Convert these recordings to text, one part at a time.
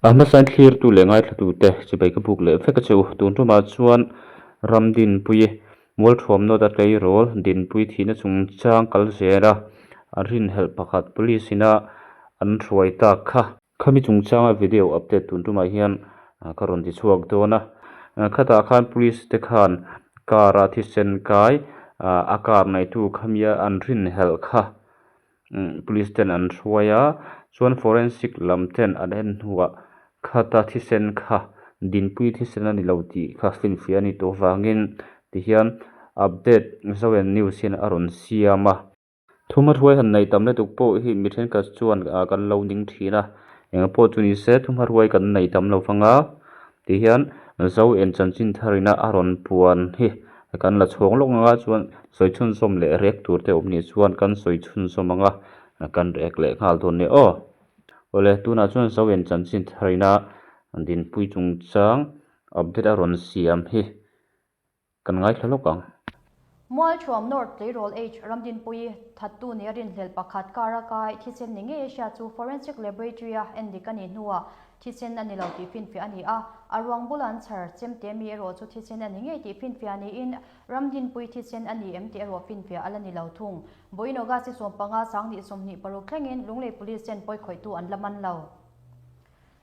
A hmasain thlirtu leh ngaithlatute chibai ka buk leh vek a che u. Tun tumah chuan Ramdinpuii Mualthuamnawt a tleirawl Dinpui thihna chungchang kal zel a, a rinhelh pakhat police ina an hruai tak kha. Khami chungchanga video update tun tumah hian ka rawn ti chhuak dawn a. Khatah khan police te khan car a thisen kai a car neitu khamia an rinhelh kha. Police ten an hruai a chuan forensic lam ten an en hnuah khata thisen kha dinpui thisen a ni lo tih kha finfiah a ni tawh vangin tihian update Zoen news hian a rawn siam a. Thumhma hruai han neih tam lutuk pawh hi mi thenkhat chuan kan lo ning thin a, engpawh chu ni se thumhma hruai kan neih tam lo vang a tihian Zoen chanchin tharina a rawn puan hi Kan la chhawng lawk anga chuan sawi chhunzawm leh rek tur te awm nih chuan kan sawi chhunzawm anga kan rek leh nghal dawn nia aw. Awle tunah chuan Zoen chanchin tharina dinpui chungchang update a rawn siam hi kan ngaithla lawk ang. Mualthuam North Tleirawl H Ramdinpuii thattu nia rinhlelh pakhat kar a kai thisen ni ngei a hriat chu Forensic Laboratory-a endik a nih hnuah Thisen a ni lo tih finfiah a ni a, a ruang bula an chhar chemte mi erawh chu thisen a ni ngei tih finfiah niin Ramdinpui thisen a ni em tih erawh finfiah a la ni lo thung. Vawiin August ni 15 2026 thlengin Lunglei Police ten pawikhawihtu an la man lo.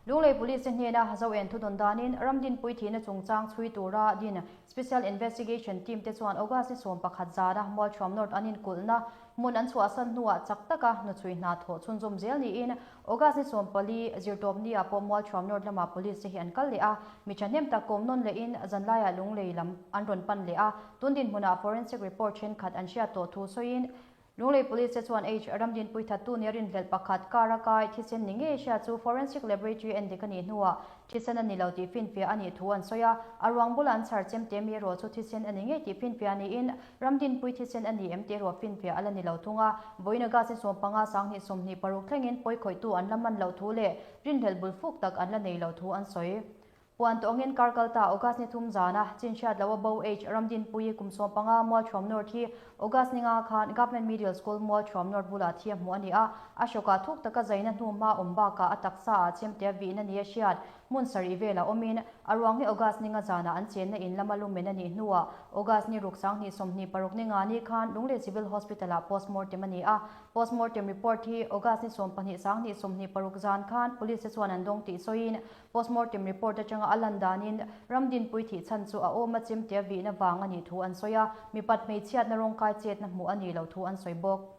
Lunglei Police te hnena Zoen thudawn danin Ramdinpui thihna chungchang chhui tura din Special Investigation Team te chuan August ni 11 zana Mualthuam North an inkulhna hmun an chhuahsan hnuah chak taka hnuchhui hna thawh chhunzawm zel niin August ni 14, zirtawp ni ah pawh Mualthuam North lamah Police te hi an kal leh a, mi thahnem tak kawm nawn lehin zanlaiah Lunglei lam an rawn pan leh a, tun dinhmunah forensic report thenkhat an hriat tawh thu sawiin Lunglei Police te chuan H Ramdinpui thattu nia rinhlelh pakhat car a kai thisen ni ngei hriat chu forensic laboratory endik a nih hnuah thisen a ni lo tih finfiah a nih thu an sawi a, a ruang bula an chhar chemte mi erawh chu thisen a ni ngei tih finfiah niin Ramdinpui thisen a ni em tih erawh finfiah a la ni lo thung a, vawiin August ni 15 2026 thlengin pawikhawihtu an la man loh thu leh rinhlelh bul fuk tak an la nei loh thu an sawi. Puan tawngin kar kal ta August ni thum zana chin hriat loh a bo H Ramdinpuii kum 15 Mualthuam North hi August ni nga khan Government Middle School Mualthuam North bulah thi a hmuh a ni a, a hrawkah thuk taka zaina hnu hma awm bakah a taksa ah chemte a vihna ni a hriat. Hmun sarih velah awmin, a ruang hi August ni nga zanah an chenna in lama lumen a nih hnuah August ni ruk 2026 ni nga ni khan Lunglei Civil Hospital-ah postmortem a ni a. Postmortem report hi August ni 12 2026 zan khan Police te chuan an dawng tih sawiin, postmortem report atanga a lan danin Ramdinpui thih chhan chu a awm a chemte a vihna vang a nih thu an sawi a, mipat hmeichhiatna rawngkai chetna hmuh a nih loh thu an sawi bawk.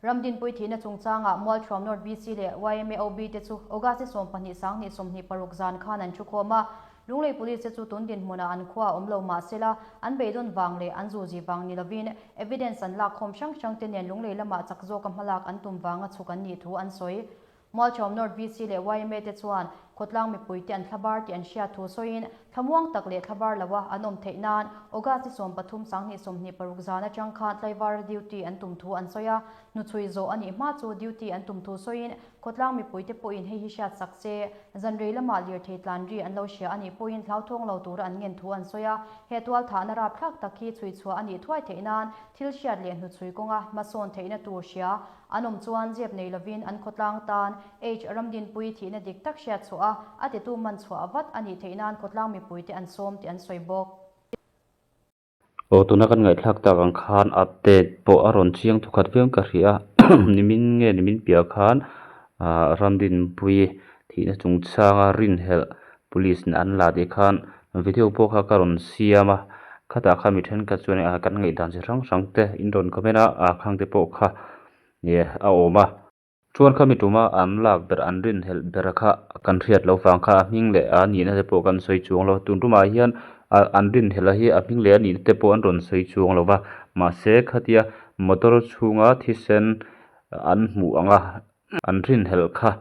Ramdinpui thihna chungchangah Mualthuam North VC leh yma OB te chu August ni 12 2026 zan khan an thukhawm a. Lunglei Police te chu tun dinhmunah an khua a awm lo mah sela, an beidawn vang leh an zuzi vang ni lovin evidence an lakkhawm hrang hrang te nen Lunglei lamah chak zawka hmalak an tum vanga chhuk an nih thu an sawi. Mualchawm North VC leh yma te chuan khawtlang mipuite an thlabar tih an hriat thu sawiin thlamuang tak leh thlabar loa an awm theih nan August ni 13 2026 zan atang khan tlaivara duty an tum thu an sawi a, hnuchhui zawh a nih hma chu duty an tum thu sawiin khawtlang mipuite pawhin hei hi hriat sak se, zan rei lamah lirthei tlan ri an lo hria a nih pawhin hlauthawng lo tura an ngen thu an sawi a, he tualthahna rapthlak tak hi chhui chhuah a nih thuai theih nan thil hriat leh hnuchhui kawnga hmasawn theihna tur hria An awm chuan zep nei lovin an khawtlang tan H Ramdinpui thihna dik tak hriat chhuah a, a titu man chhuah vat a nih theih nan khawtlang mipuite an sawm tih an sawi bawk. Aw tuna kan ngaihthlak tak ang khan update pawh a rawn chiang thawkhat viau in ka hria a, nimin nge nimin piah khan ah Ramdinpui thihna chungchanga rinhelh police in an la tih khan video pawh kha ka rawn siam a khatah khan mi thenkhat chuan ah kan ngaihdan chi hrang hrang te in rawn comment a ah khang te pawh kha ih a awm a. Chuan khami tuma an lak ber an rinhelh ber kha kan hriat loh vang kha a hming leh a nihna te pawh kan sawi chuang lo tun tumah hian ah an rinhelh a hi a hming leh a nihna te pawh an rawn sawi chuang lo va mahse khatia motor chhunga thisen an hmuh ang a. An rinhelh kha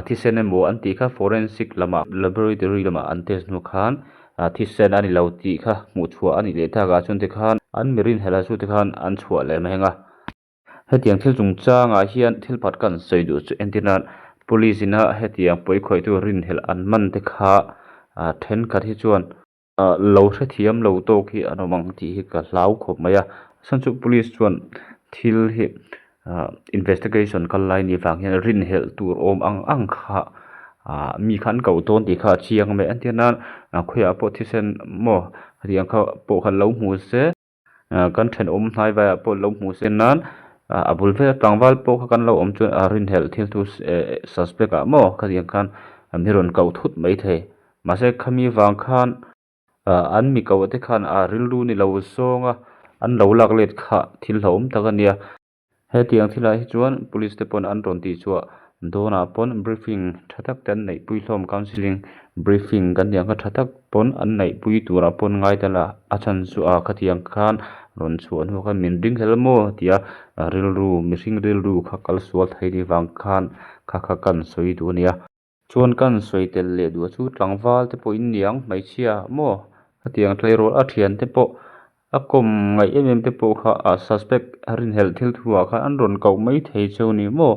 thisen emaw an tih kha forensic lamah laboratory lamah an test hnu khan thisen a ni lo tih kha hmuh chhuah a nih leh takah chuan tikhan an mi rinhelh a chu tikhan an chhuah leh mai ang a. Hetiang thil chungchangah hian thil pakhat ka han sawi duh chu entir nan police ina hetiang pawikhawihtu rinhelh an man te kha thenkhat hi chuan Lo hrethiam lo tawk hi an awm ang tih hi ka hlau khawp mai a, chhan chu police chuan thil hi ahh investigation kal lai ni vang hian rinhelh tur awm ang ang kha Ah mi kha an koh dawn tih kha a chiang mai a entir nan ah khawiah pawh thisen maw hetiang kha pawh khan lo hmu se ah kan thenawm hnai vaiah pawh lo hmu se nan ah a bul vela tlangval pawh kha kan lo awm chuan a rinhlelh thil thu eh suspect ah maw khatiang khan mi rawn koh thut maithei mahse khami vang khan. Ah an mi koh te khan a rilru ni lo zawng a an lo lak let kha thil hlauhawm tak a nia. Hetiang thilah hi chuan police te pawn an rawn tih chhuah dawnah pawn briefing tha tak te an neihpui hlawm counselling briefing kan tih ang kha tha tak pawn an neihpui turah pawn ngai tel a a chhan chu ah khatiang khan rawn chhuah hnuah khan min ring hlel maw tia rilru mihring rilru kha kal sual thei ni vang khan kha kha kan sawi duh a nia. Chuan kan sawi tel leh duh chu tlangval te pawh in niang hmeichhia maw hetiang tleirawl a thian te pawh a kawm ngaih em em te pawh kha a suspect a rinhelh thil thu ah khan an rawn koh mai thei cheu ni maw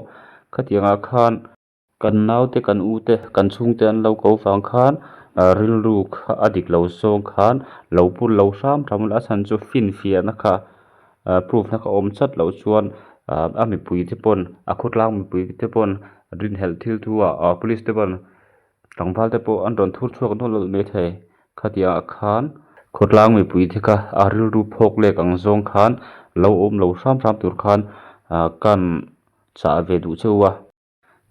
khatiang ah khan kan nau te kan u te kan chhungte an lo ko vang khan rilru kha a dik lo zawng khan lo put lo hram hram a chhan chu finfiahna kha proof na kha awm chat loh chuan a mipui te pawn a khawtlang mipui te pawn rinhelh thil thu ah police te pawn tlangval te pawh an rawn thur chhuak nawlh nawlh mai thei khatiang ah khan khawtlang mipui te kha a rilru phawk lek ang zawng khan lo awm lo hram hram tur khan kan chah ve duh cheu a.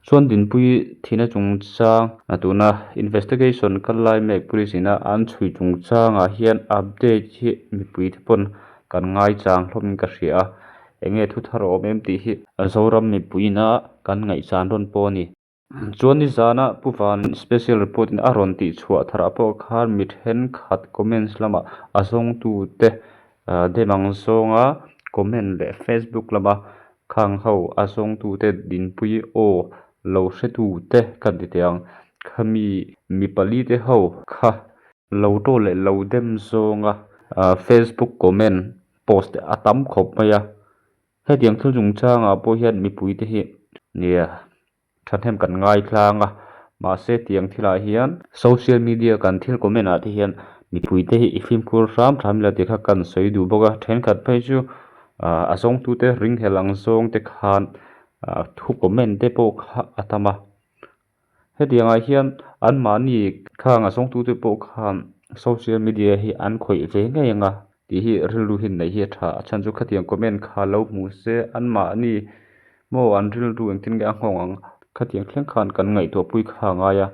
Chuan Dinpui thihna chungchang tuna investigation kal lai mek police ina an chhui chungchangah hian update hi mipui te pawn kan ngaichang hlawm in ka hria a, enge thu thar a awm em tih hi Zoram mipui ina kan ngaihchan rawn pawh a ni. Chuan nizana Pu Van special report in a rawn tih chhuah tharah pawh khan mi thenkhat comments lamah a zawngtute dem ang zawnga comment leh Facebook lama Khang ho a zawngtute dinpui aw lo hretute ka ti teh ang. Khami mi pali te ho kha lo taw leh lo dem zawnga Facebook comment post te a tam khawp mai a. Hetiang thil chungchangah pawh hian mipui te hi nia thahnem kan ngaithlang a, mahse tiang thilah hian social media kan thil comment ah te hian mipui te hi i fimkhur hram hram ila tih kha kan sawi duh bawk a, thenkhat phei chu ah a zawngtute ringhlel ang zawng te khan ah thu comment te pawh kha a tam a, hetiang ah hian anmahni khang a zawngtute pawh khan social media hi an khawih ve ngei ang a tih hi rilru hi neih hi a tha a chhan chu khatiang comment kha lo hmu se anmahni maw an rilru engtin nge a nghawng ang khatiang thleng khan kan ngaihtuah pui kha a ngai a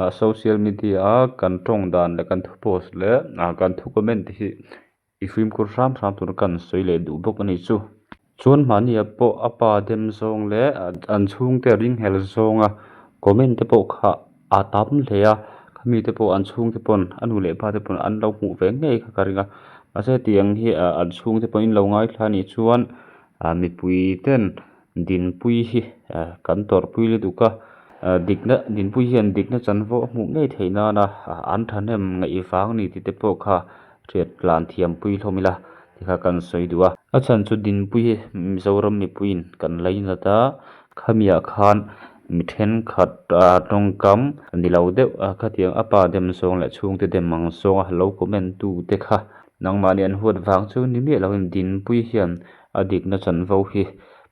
ah social media a kan tawng dan leh kan thu post leh ah kan thu comment te hi i fimkhur hram hram tur kan sawi leh duh bawk a ni chu. Chuan mahni ah pawh a pa dem zawng leh an chhungte ringhlel zawnga comment te pawh kha a tam hle a, khami te pawh an chhungte pawn a nu leh pa te pawn an lo hmuh ve ngei kha ka ring a, mahse tiang hi an chhungte pawhin lo ngaithla a nih chuan mipui ten dinpui hi kan tawrhpui lutuk a, dikna dinpui hian dikna chanvo a hmuh ngei theih nana an thahnem ngaih vang a ni tih te pawh kha hriat tlan thiampui hlawm ila ti kha kan sawi duh a. A chhan chu Dinpui hi Mizoram mipuiin kan lainat a, khamiah khan mi thenkhat tawngkam ni lo deuh a khatiang a pa dem zawng leh chhungte dem ang zawnga lo comment tu te kha nangmahni an huat vang chu ni miah loin Dinpui hian a dikna chanvo hi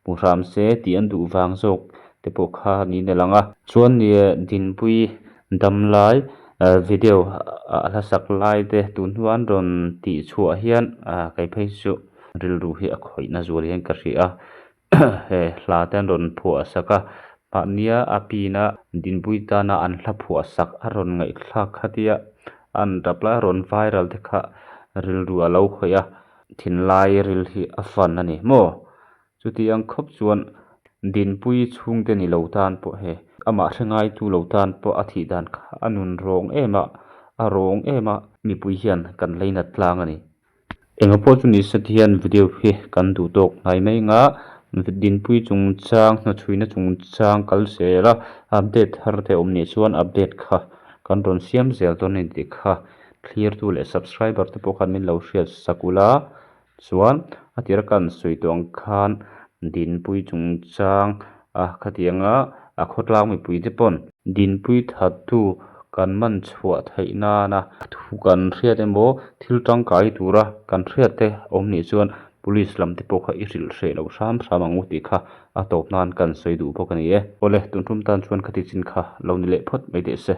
hmu hram se tih an duh vang zawk te pawh kha niin a lang a. Chuan nia Dinpui Damlai video a hlasak lai te tun hnu an rawn tih chhuah hian kei phei chu rilru hi a khawihna zual hian ka hria a he hla te an rawn phuah sak a mahnia a pin a dinpui tana an hla phuah sak a rawn ngaihthlak khatia an tap lai a rawn viral te kha rilru a lo khawih a thinlai ril hi a fan a ni maw. Chutiang khawp chuan Dinpui chhungte ni lo tan pawh he amah hre ngaitu lo tan pawh a thih dan kha a nun rawng em a, a rawng em a, mipui hian kan leinat tlang a ni. Enga pawh chu ni se ti hian video hi kan duh tawk hnai mai anga Dinpui chungchang hnawchhuina chungchang kal zel a, update thar te awm nih chuan update kha kan rawn siam zel dawn a ni tih kha thlirtu leh subscriber te pawh khan min lo hriat sak ula. Chuan a tira kan sawi tawh ang khan Dinpui chungchang a khatianga a khawtlang mipui te pawn Dinpui thattu kan man chhuah theih nana thu kan hriat emaw thil tangkai tura kan hriat te awm nih chuan. Police lam te pawh kha i hrilh hreh lo hram hram ang u tih kha a tawp nan kan sawi duh bawk a ni e. Awle, tun tum tan chuan khati chin kha lo ni leh phawt mai teh se.